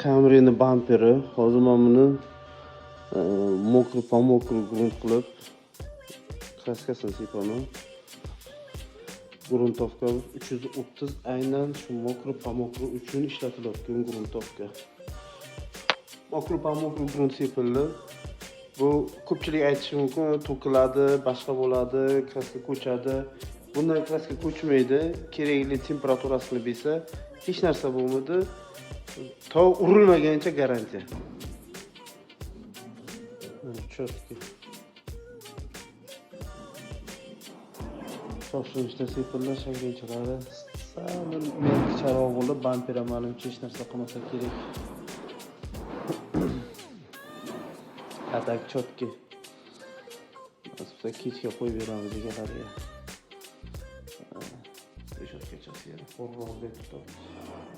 Camry'ni bamperi. Hozir men buni мокрый по мокрый grunt qilib краска sini sepaman. Грунтовка 330, aynan shu мокрый по мокрый uchun ishlatilayotgan грунтовка. Мокрый по мокрый grunt sepildi. Bu ko'pchilik aytishi mumkin, to'kiladi, boshqa bo'ladi, краска ko'chadi. Bundan краска ko'chmaydi. Kerakli temperaturasini bersa, hech narsa bo'lmaydi. To urilmagancha garantiya. Четкий. Shoshilinchda sepildi, shagrinchalari sal mekcharoq bo'lib, bamper ham manimcha hech narsa qilmasa kerak. А так четкий. Nasib bo'lsa, kechga qo'yib beramiz egalariga. Reshotkachasi yana xo'rroq deb turibdi.